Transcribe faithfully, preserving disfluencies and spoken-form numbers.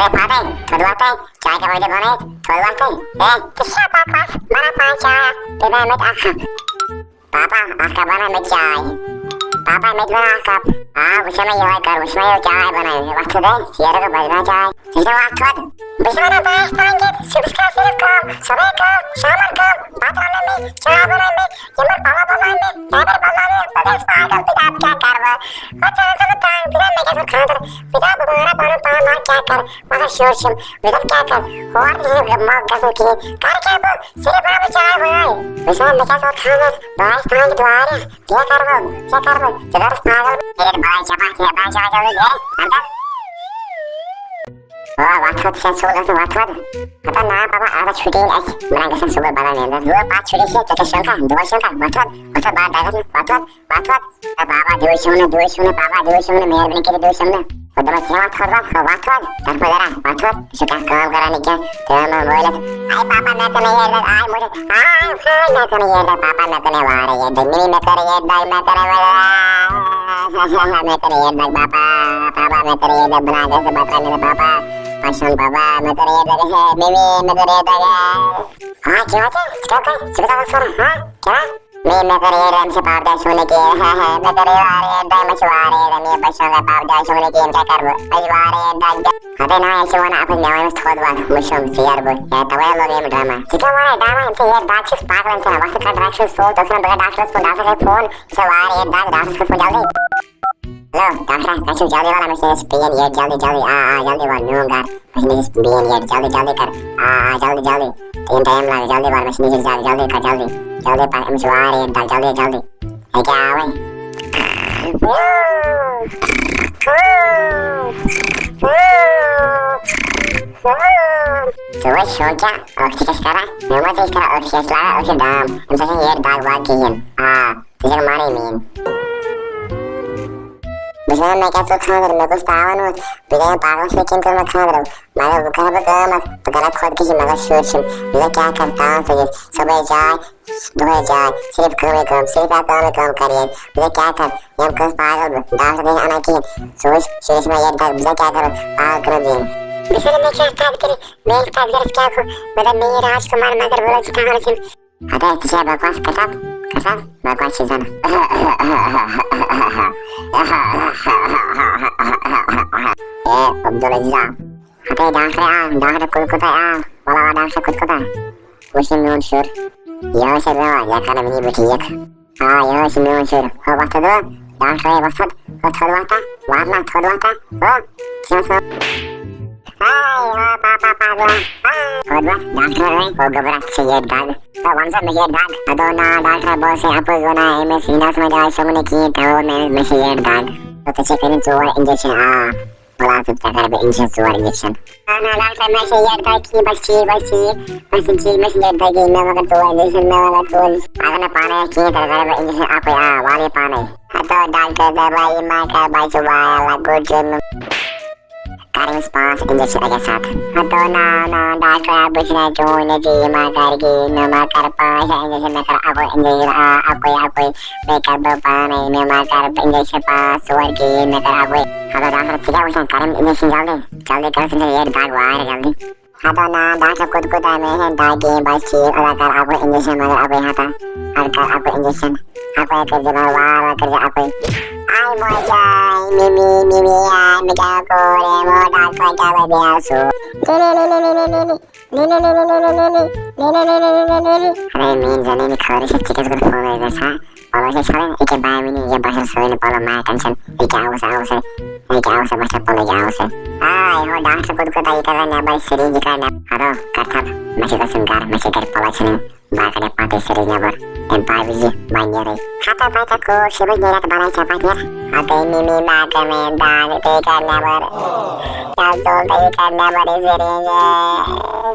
ہے فاتح، تھوٚد وۄتھ ہے، چاے کپ دِ بنٲیِتھ، تھوٚد وۄتھ ہے۔ ہے، ژٕ چھا بکواس؟ بناو پانہٕ چاے اکھ، بیٚیہِ بناو مےٚ تہِ اکھ کپ۔ پاپا، اکھ کپ بناو مےٚ چاے۔ پاپا، مےٚ تہِ بناو اکھ کپ۔ آ، وٕچھو مےٚ یِہوٚے کر، وٕچھو مےٚ یہِ چاے بناوِ۔ وۄتھ تھوٚد ہے، ژیر گوٚو، بہٕ دِمہٕ چاے۔ ژٕ چھُکھ وۄتھ تھوٚد؟ بہٕ چھُس وَنان، بہٕ آسہٕ تانۍ ییٚتہِ، صُبحس کَر صرف کٲم، صُبحٲے کٲم، شامَن کٲم، بَتہٕ رَنُن مےٚ، چاے بَناوٕنۍ مےٚ، یِمَن پَلو بَدلاوٕنۍ مےٚ، کیبَر بَدلاوٕنۍ مےٚ، بہٕ گٔیَس پاگل، بہٕ دَپہٕ کیٛاہ کَرٕ بہٕ؟ وۄنۍ ژٕ وَن سا مےٚ تانۍ، بہٕ دَپہٕ مےٚ کیٛاہ چھُ خانٛدر، بہٕ دَپہٕ بہٕ وَنہٕ پَنُن پان، بہٕ کیٛاہ کَرٕ؟ مگر شُرۍ چھِم، بہٕ دَپہٕ کیٛاہ کَرٕ؟ ہورٕ تہِ چھِنہٕ مَکھ گژھُن کِہیٖنۍ، کَرٕ کیٛاہ بہٕ؟ صرف بَناوٕ بہٕ چاے وٲے۔ بہٕ چھُس وَنان، مےٚ کیٛاہ چھُ خانٛدر، بہٕ آسہٕ تانۍ تہِ واریاہ، کیٛاہ کَرٕ بہٕ؟ کیٛاہ کَرٕ بہٕ؟ ژٕ کَرُس پاگل۔ ییٚلہِ بَلاے چَپَتھ، ییٚلہِ بَلاے چَپَتھ، جلدی گٔے، اَندَر۔ آ، وۄتھ وۄتھ، ژےٚ چھےٚ سکوٗل گژھُن، وۄتھ وۄتھ۔ ہتا نا بابا، آز چھُٹی اَسہِ، بہٕ نہ گژھن صُبحٲے بَلاے نیندر۔ یور پَتہٕ چھُٹی چھےٚ، ژےٚ کیٛاہ شنٛکا؟ دۄہَے شنٛکا؟ وۄتھ وۄتھ، وۄتھ وۄتھ، بابا دَگَس نہٕ، وۄتھ وۄتھ، وۄتھ وۄتھ۔ ہے بابا، دِیِو شۄنٛگنہٕ، دِیِو شۄنٛگنہٕ، بابا، دِیِو شۄنٛگنہٕ، مہربٲنی کٔرِتھ دِیِو شۄنٛگنہٕ۔ بہٕ دَپَس، ژٕ وۄتھ وۄتھ، وۄتھ وۄتھ، طرفہٕ ذرا، وۄتھ وۄتھ۔ یہِ چھُ کانٛہہ کٲم کَران نہٕ کینٛہہ، ترٛٲو مےٚ وٲلِتھ۔ ہے پاپا، مےٚ کٔر نہٕ یٔڈ دَگ، آے مُجہِ، آے، آے، مےٚ کٔر نہٕ یٔڈ دَگ، پاپا، مےٚ کٔر نہٕ واریاہ یٔڈ دَگ، مِمی، مےٚ کٔر یٔڈ دَگ، مےٚ کٔر، مےٚ کٔر یٔڈ دَگ، پاپا، پاپا، مےٚ کٔر یٔڈ دَگ، بہٕ نہ گژھٕ، بہٕ ترٛاوٕ نہٕ، پاپا، پَشَن، پاپا، مےٚ کٔر یٔڈ دَگ، ہے، مِمی، مےٚ کٔر یٔڈ دَگ۔ ہاں، کیٛاہ وَنان ژٕ؟ ژٕ کیٛاہ کَران؟ ژٕ کیٛاہ کَران؟ ہاں، کیٛاہ؟ مے، مےٚ کٔر یہِ رَن، مےٚ چھِ پاپہٕ جان شۄنٛگنہٕ کِہیٖنۍ۔ ہے، ہے، مےٚ کٔر یہِ واریاہ یَتھ دۄیہِ، مےٚ چھِ واریاہ یَتھ دۄیہِ، مےٚ چھِ شۄنٛگان پاپہٕ جان شۄنٛگنہٕ کِہیٖنۍ، کیٛاہ کَرٕ بہٕ؟ مےٚ چھِ واریاہ یَتھ دۄیہِ۔ ہَتَے نا، یہِ چھِ وَنان اَپٲرۍ مےٚ وَنٮ۪س تھوٚد وَتھ، مُشُم ژیر گوٚو۔ ہے، تَوَے لوگ أمۍ ڈرٛاما۔ ژٕ کیٛاہ وَنان ڈرٛاما؟ أمۍ چھِ یَتھ دَگ چھِس پاگلَن ژھٕنان، وَتھ کَر ڈاکٹرَس فون، تٔمِس وَنان بہٕ کَرٕ ڈاکٹرَس فون، ڈاکٹر کَرِ فون، یہِ چھِ واریاہ یَتھ دَگ، ڈاکٹرَس کَرِ فون جلدی۔ ہیلو، ڈاکٹر، تۄہہِ چھُو جلدی وَنان، مےٚ چھِ پین ییٚتہِ، جلدی، جلدی، آ، آ، جلدی وَن، میون گَرٕ، مےٚ چھِ نِش پین ییٚتہِ، جلدی، جلدی کَر، آ، آ، جلدی، جلدی، ترٛٮ۪ن ٹایم لَگہِ، جلدی وَن، مےٚ چھِ نِش جلدی، جلدی کَر، جلدی، جلدی پَکھ، أمِس چھِ واریاہ ییٚتہِ دَگ، جلدی، جلدی، ییٚکیٛاہ آوٕے۔ ژٕ وٕچھ، شوقیا، أکھ چھِ کیٛاہ چھِ کَران، مےٚ ما چھِ أسۍ کَران، أکھ چھِ اَسہِ لاگان، أکھ چھِ دام، أمِس چھَنہٕ ییٚتہِ دَگ وَگ کِہیٖنۍ، آ۔ ژٕ چھَکھ مانٕے میٛٲنۍ۔ بہٕ چھُس وَنان، مےٚ کیٛاہ ژوٚل خانٛدر؟ مےٚ گوٚژھ تاوَن اوس۔ بہٕ گٔیَس پاگلَس سۭتۍ کِنہٕ کوٚر مےٚ خانٛدر؟ مگر بہٕ کَرٕ بہٕ کٲم اَتھ، بہٕ کَرٕ خۄدکٔشی، مگر شُرۍ چھِم۔ بہٕ کیٛاہ کَرٕ تاوَن سۭتۍ؟ صُبحٲے چاے، دۄہَے چاے، صرف کٲمٕے کٲم، صرف اَکھ کٲمٕے کٲم کَرٕ ییٚتہِ۔ بہٕ کیٛاہ کَرٕ؟ یِم کٲنٛسہِ پاگل بہٕ، ڈاکٹر تہِ چھِنہٕ اَنان کِہیٖنۍ۔ سُہ وٕچھ، شُرِس چھِ مےٚ ییٚتہِ دَگ، بہٕ کیٛاہ کَرٕ؟ پاگل کٔرٕم زِنۍ۔ بہٕ چھُس وَنان، مےٚ کیٛاہ تَتھ کٔرِتھ؟ میٛٲنِس تقدیٖرَس کیٛاہ گوٚو؟ مےٚ دوٚپ، مےٚ یی راج کُمار، مگر بہٕ لوٚگُس تھاونَس یِم۔ ہتا، ژٕ چھےٚ بکواس کران؟ کران؟ بکواس چھِ زن۔ اے عبدالعزیز آ۔ ہتے ڈاکٹر آ، ڈاکٹر کوٚت کوٚت آ؟ ولا وا ڈاکٹر کوٚت کوٚت آ؟ وٕچھ نہٕ میون شُر۔ یہِ ٲسۍ بیٚمار، یہِ کرن وٕنی بہٕ ٹھیٖک۔ آ، یہِ ٲسۍ میون شُر۔ ہو وۄتھ تھوٚد، ڈاکٹر ہے وۄتھ تھوٚد۔ ہو تھوٚد وۄتھ، واتناو تھوٚد وۄتھ۔ ہو، ژٕ ٲس ہاے، ہا، پاپا، پاگلا، ہا۔ خۄد وَس، ڈاکٹر وَنہِ، ہو گوٚبرا، ژےٚ چھےٚ ییٚتہِ دَگ۔ تہٕ وَن سا، مےٚ چھےٚ ییٚتہِ دَگ۔ ہَتو نا، ڈاکٹر، بہٕ اوسُس اَپُز وَنان، أمِس سیٖنَس منٛز آے شۄنٛگنہٕ کِہیٖنۍ، تَوَے ووٚن مےٚ أمِس، مےٚ چھےٚ ییٚتہِ دَگ۔ تہٕ ژےٚ چھےٚ کَرٕنۍ ژور injection، آ۔ وَلہٕ، ژٕ ژےٚ کَرٕ بہٕ injection، ژور injection۔ نہ، نہ، ڈاکٹر، مےٚ چھےٚ ییٚتہِ دَگ کِہیٖنۍ، بَس ٹھیٖک، بَس ٹھیٖک۔ بَس ٹھیٖک، مےٚ چھےٚ ییٚتہِ دَگ کِہیٖنۍ، مےٚ مَگر ژور injection، مےٚ مَگر ژور۔ اَگر نہٕ پانَے آسہِ کِہیٖنۍ، تیٚلہِ کَرٕ بہٕ injection اَپٲرۍ، آ، والٕے پانَے۔ ہَتو ڈاکٹر، دَپان، یہِ ما کَرٕ بَچہٕ وایا لۄکُٹ چھُ۔ کَر أمِس پانٛژھ injection اَکے ساتہٕ۔ ہَتو نا، نا، ڈاکٹر، بہٕ چھُس نہٕ چون نیٚچوٗ، یہِ ما کَرٕ کِہیٖنۍ، مےٚ ما کَرٕ پانٛژھ injection، مےٚ کَرٕ اَکُے injection، آ، اَکُے، اَکُے، بیٚیہِ کَرٕ بہٕ پانَے، مےٚ ما کَرٕ injection پانٛژھ ژور کِہیٖنۍ، مےٚ کَرٕ اَکُے۔ ہَتو ڈاکٹر، ژٕ کیٛاہ وٕچھان؟ کَر أمِس injection جلدی، جلدی کَر ژٕ injection، ییٚتہِ دَگ واریاہ جلدی۔ ہَتو نا، ڈاکٹر، کوٚت کوٚت آے مےٚ ہٮ۪ن دَگ کِہیٖنۍ، بَس ٹھیٖک، اَدا کَر اَکُے injection، مگر اَکُے ہَتا، اَدٕ کَر اَکُے injection۔ اَپٲرۍ کٔرۍ زِ مےٚ وارٕ وارٕ کٔرۍ زِ اَپٲرۍ۔ آے موجی، مِمی، مِمی، آے، مےٚ کیٛاہ کوٚر؟ ہے، مو ڈاکٹر کیٛاہ لَبہِ آسو؟ اَرے میٛٲنۍ زَنٲنۍ خٲرٕے چھِ، ژےٚ کیٛازِ کوٚر فون اَسہِ گژھان؟ پَلو چھِ چھَلٕنۍ، ییٚکیٛاہ بہٕ وٕنی، ییٚکیٛاہ بہٕ چھَس سٲری پَلو، مہ ہےٚ tension، ییٚکیٛاہ آوُس، آوُس ہے، ییٚکیٛاہ آوُس ہے، بہٕ چھَس پَلو، ییٚکیٛاہ آوُس ہے۔ آے، ہو ڈاکٹر کوٚت کوٚت آیہِ، یہِ کَر وۄنۍ نٮ۪بَر، syringe یہِ کَر نٮ۪بَر۔ ہَتو، کَر ژھَپ، مےٚ چھِ گژھُن گَرٕ، مےٚ چھِ گَرِ پَلو چھَلٕنۍ۔ بہٕ کَڑٕ پَتہٕ syringe نٮ۪بَر، اَمہِ پَتہٕ وٕچھِ بہٕ نیرَے۔ ہَتو پَتہٕ کوٗر چھِ بہٕ نیرَتھ بَنان ژےٚ پَتہٕ نیرٕ۔ ہَتَے مِمی ما کَر مےٚ دَگ، تُہۍ کَر نٮ۪بَر۔ کیٛاہ ژوٚل تۄہہِ یہِ کَر نٮ۪بَر یہِ syringe؟